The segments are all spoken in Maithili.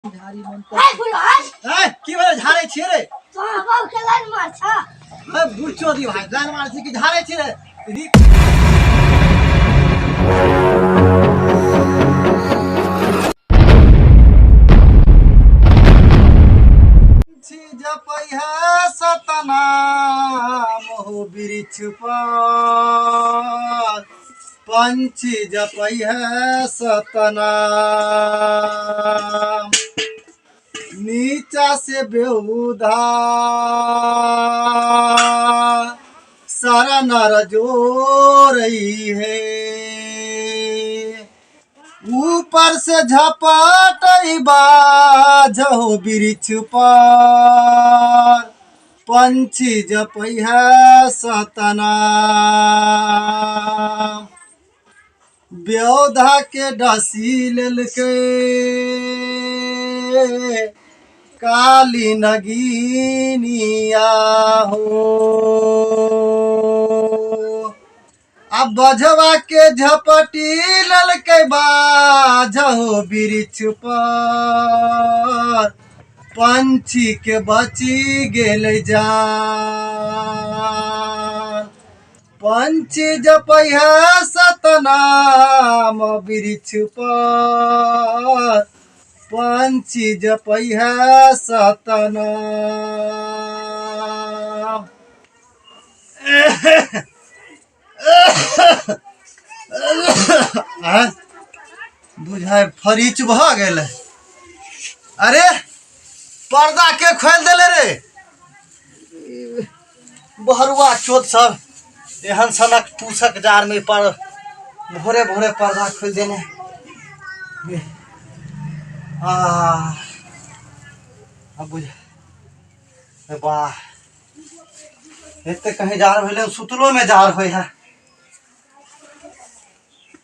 झाड़ी मन ए की भेलै झाड़ै छियै रे? तोरा बाप के लाइन मार छा। ए बुढ़चो दी भाई, लाइन मार छी कि झाड़ै छियै रे? छी जपै है सतनाम हो वृक्ष पर, पंछी जपै है सतनाम। नीचा से बेहुदा सारा नर जोरई है, ऊपर से झपट बाझो वृक्ष पर, पंछी जपै है सतनाम। ब्यौधा के डसी लेलकै काली नगीनिया हो, आ बझवा के झपटी लेलकै बाझो वृक्ष पर, पंछी के बची गेलै जान। पंछी जपै है सतनाम वृक्ष पर, पंछी जपै है सतनाम। बुझाय फरीच भऽ गेलै। अरे पर्दा के खोलि देले रे बहरुआ चोत सब, एहन सनक पूसक जार में पर भोरे भोरे पर्दा खोलि देने। आ बुझ वाह, एते कहीं जार भेलै, सुतलो में जार होइ है।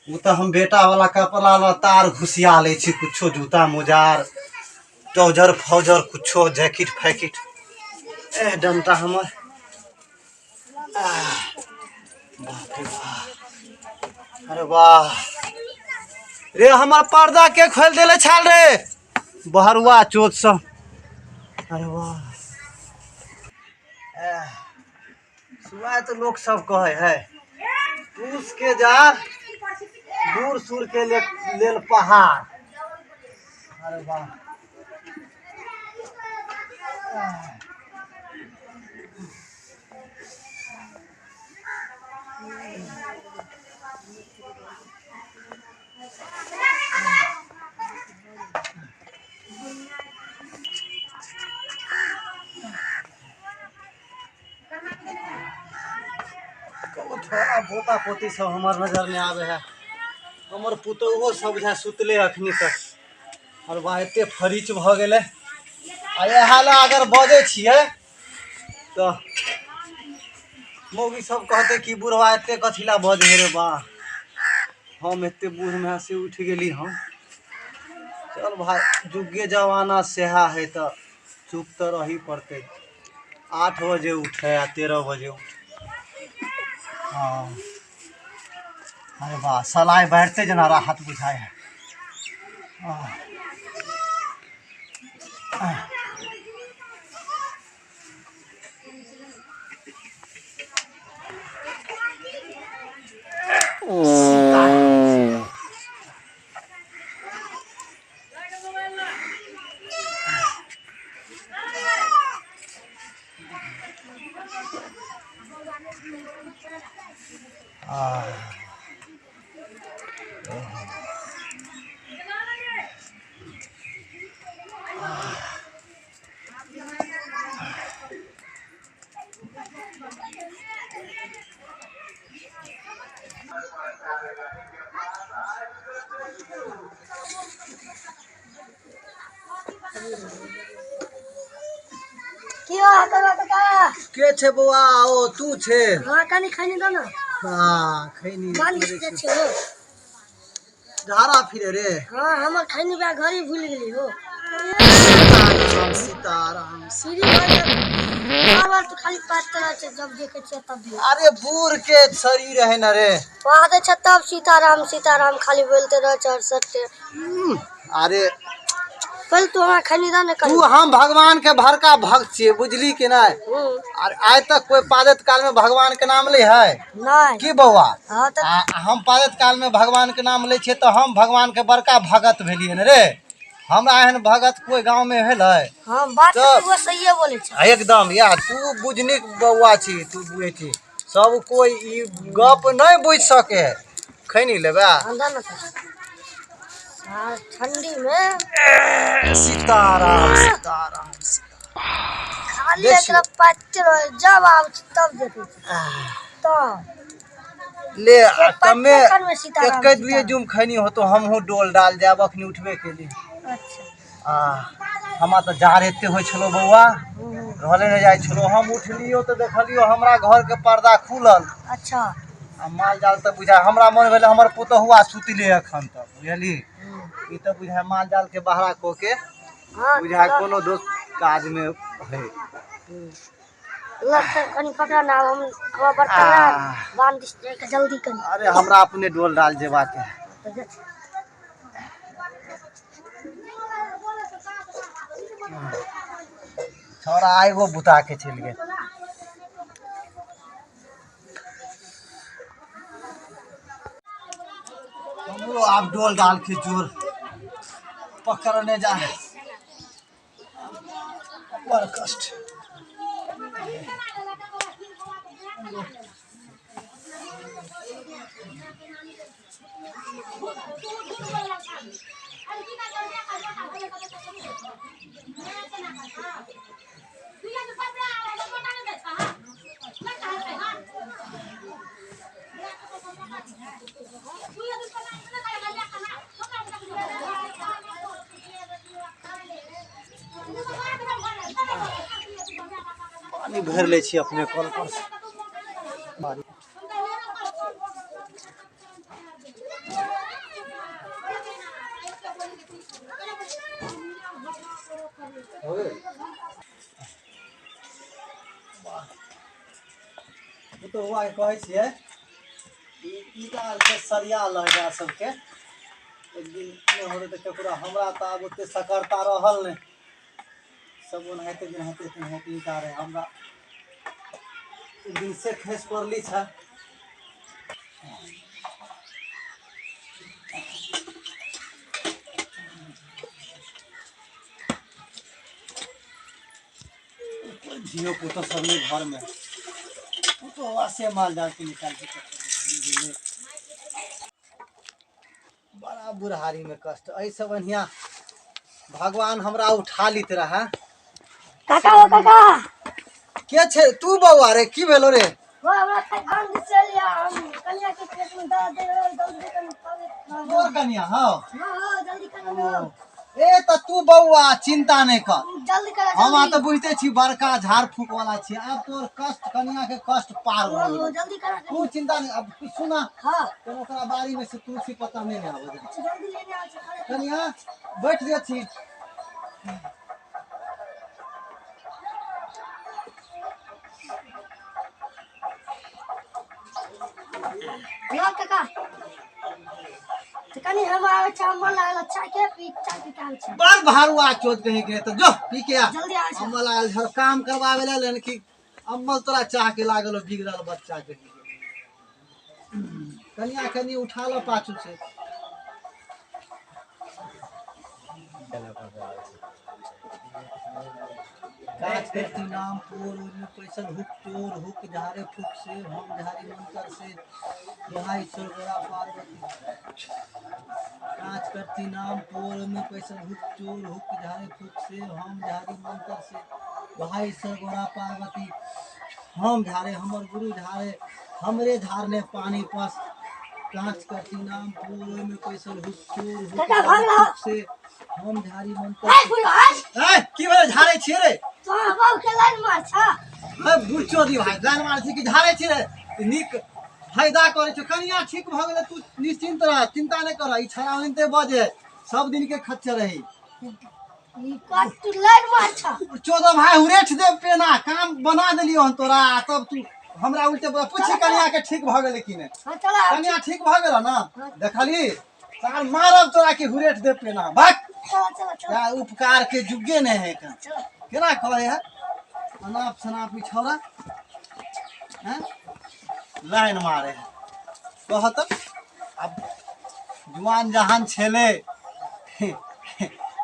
ओ तऽ हम बेटा वाला कपड़ा लत्ता आर घुसिया लै छी, कुछो जूता मोजा आर ट्राउजर फौजर कुछो जैकेट फैकेट। एह डंटा हमर, बाप रे बाप, अरे वाह रे, हमर पर्दा के खोलि देले छाल रे बहरुआ चोत सब। अरे वाह, सुबह तो लोग सब कहे है पूस के जार दूर सुर के लेल पहाड़। अरे वाह, थोड़ा पोता पोती सब हमर नजर में आवे है। हमर पुतोहो सब बुझा सुतले अखनी तक। और वाह एते फरीच भऽ गेलै। आ इएह लए अगर बजै छियै तऽ मौगी सब कहतै कि बुढ़वा एते कथी लए बजै रे बा, हम एते बूढ़मे से उठि गेली हम। चल भाई, जुगे जमाना सेहा है तऽ चुप तऽ रही पड़तै। 8 बजे उठे आ 13 बजे उठे। हाँ अरे वाह, सलाइ बढ़ते जेना राहत बुझाय है। की हो हकरवा काका? के छे बौआ? ओ तू छे? हाँ, कनी खैनी दो ना। हाँ, खैनी। मन के छे हो। झाड़ा फिरे रे। हाँ, हमर खैनी बा घरी भूल गेली हो। सीताराम सीताराम। सीढ़ी भर बार तो खाली पात तरह छे, जब देखे छे तब भी। अरे बूढ़ के शरीर है ना रे। वहाँ दे छे तब सीताराम सीताराम खाली बोलते रहे छे और सत्य। अरे पहिले तू हमरा खैनी दऽ ने तू कनी। हम भगवान के भरका भक्त छियै, बुझली कि नहि? आर आइ तक कोई पादत काल में भगवान के नाम ले है नहि। की बौआ? हाँ तऽ। आ हम पादत काल में भगवान के नाम लै छियै तऽ हम भगवान के बड़का भगत भेलियै ने रे। हमरा एहन भगत कोई गाँव में भेलै? हाँ, बात तऽ तऽ तू सहिए बोलै छ। एकदम यार, तू बुझनिक बौआ छी, तू बुझै छी सब कोई ई गप नहि बुझि सके है। खैनी लेबै? हाँ, दऽ ने तऽ। हाँ, ठंडी में। सीताराम सीताराम। खाली देखियौ। एकरा पाते रहे, जब आबै छै तब देखै छै तब। ले के कमे पाते में सीताराम, एके दुए सीताराम। जुम खैनी होतो, हमहूँ डोल डाल जायब, अखनी उठबे केली। अच्छा। आ हमरा तऽ जाड़ एते होइ छलो बौआ, रहले नहि जाइ छलो। हम उठलियो तऽ देखलियो हमरा घरके पर्दा खुलल। अच्छा। आ माल जाल तऽ बुझाय हमरा मन भेलै हमर पुतहुआ सुतले एखन तक, बुझली? ई तऽ बुझाय माल जाल के बहरा कऽ के हाँ बुझाय कोनो दोस्त काजमे है। लगतै कनि पकड़ा ना, हम हमरा बर्तन आह। बांध दिस जाके जल्दी कनि। अरे हमरा अपने डोल डाल जेबाक है। तऽ जा। छौड़ा आइगो बुता के चलि गेल। हमरो आब डोल डाल के जोर पकड़ने जा है, बड़ कष्ट। पानि भरि लै छी अपने कल पर से। पुतहुआ के कहै छियै ई ईटा आरके सरिया लऽ एकरा सबके। एक दिन नहि होतै तऽ ककरो, हमरा तऽ आब ओते सकरता रहल नहि। सब ओनाहिते जेनाहिते तेनाहिते ईटा रहै। हमरा एक दिन से खसि पड़ली छै। धियो पुतो सब नहि घरमे, पुतोहुआ से माल जाल के निकालि के गेलै। बड़ा बुढ़ारीमे कष्ट। एहिसँ बढ़िआँ भगवान हमरा उठा लित रहए। काका, ओ काका। के छै तू बौआ रे? की भेलो रे? वो हमरा खदान दिस चलि आ, हम कनिया के पेट में दर्द दे, जल्दी कनि पानी। तोर कनिया? हँ। हाँ, जल्दी कनि। ए तऽ तू बौआ चिंता नहि कर। जल्दी कर। हम तऽ बुझते छी बड़का झाड़ फूक वाला छी। आब तोर कष्ट, कनिया के कष्ट पार भऽ गेलौ। जल्दी कर। तू चिंता नहि, अब सुना। हाँ। कोनो ओकरा बाड़ी में से तुलसी पत्ता नहि ने आबै। जल्दी लेने आ छै। कनिया बैठ जा छी। ना काका, तऽ कनि हम आबै छै, मन लागल चाय के पी, चाय पी के आबै छै। बड़ भारुआ चोत कहीं के, तऽ जो पी के आ। जल्दी आबै छै। अम्मल आयल छल काम करबाबै लेल कि अम्मल तोरा चाह के लागल हो, बिगड़ल बच्चा के। कनिया कनि उठा लो पाछू से। काज करती नाम पोर ओहिमे पैसल हुक चोर हुक झाड़े फूक से हम झाड़ी मंत्र से दोहाई ईश्वर गोरा पार्वती। काज करती नाम पोर ओहिमे पैसल हुक चोर हुक झाड़े फूक से हम झाड़ी मंत्र से दोहाई ईश्वर गोरा पार्वती। हम झाड़े हमर गुरु झाड़े हमरे झाड़ने पानी पस। कांच करती नाम पोर ओहिमे पैसल हुक चोर हुक काका, झाड़े भाग रहा। फूक से हम झाड़ी मंत्र। ए बुढ़ा। ए की भेलै, झाड़े छियै रे? तोरा बाप के लाइन मार छ। ए बुढ़चो दी भाई, लाइन मार छी कि झाड़े छी रे? नीक फायदा करै छौ। कनिया ठीक भऽ गेलै, तू निश्चिंत रह, चिंता नहि कर। ई छड़ा ओनाहिते बजे, सब दिन के खच्चर रही। ई कत तू लाइन मार छ। चौदह भाई उरेठ दे पेना, काम बना देलियो हन तोरा। आ तब तू हमरा उल्टे पूछी कनिया के ठीक भऽ गेलै कि नहि। हाँ, चला। कनिया ठीक भऽ गेल ना? देखली साल मारब तोरा कि हुरेठ दे पेना। भाग। चलो चलो चलो। या उपकार के जुगे नहि है एखन। चलो। केना कहै है अनाप शनाप ई छौड़ा, हैं, लाइन मारे है। कह तऽ आब जुआन जहान छेलै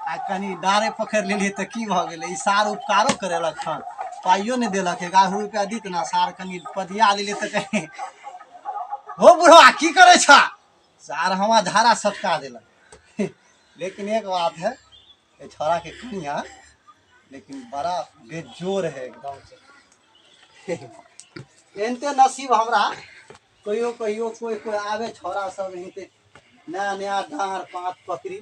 आ कनि डारे पकड़ि लेलियै तऽ की भऽ गेलै? ई सार उपकारो करेलक हन, पाइयो नहि देलक, 11 रुपैआ दित ने सार, कनि पदिया लेलियै तऽ कनि हो बुढ़वा की करै छह सार, हमरा झाड़ा सटका देलक। लेकिन एक बात है, ये छौड़ा के कनिया लेकिन बड़ा बेजोर है एकदम से। एहनते नसीब हमरा कहियो कहियो कोई कोई आवे छौड़ा सब एहनते नया नया डाँर पात पकड़ी।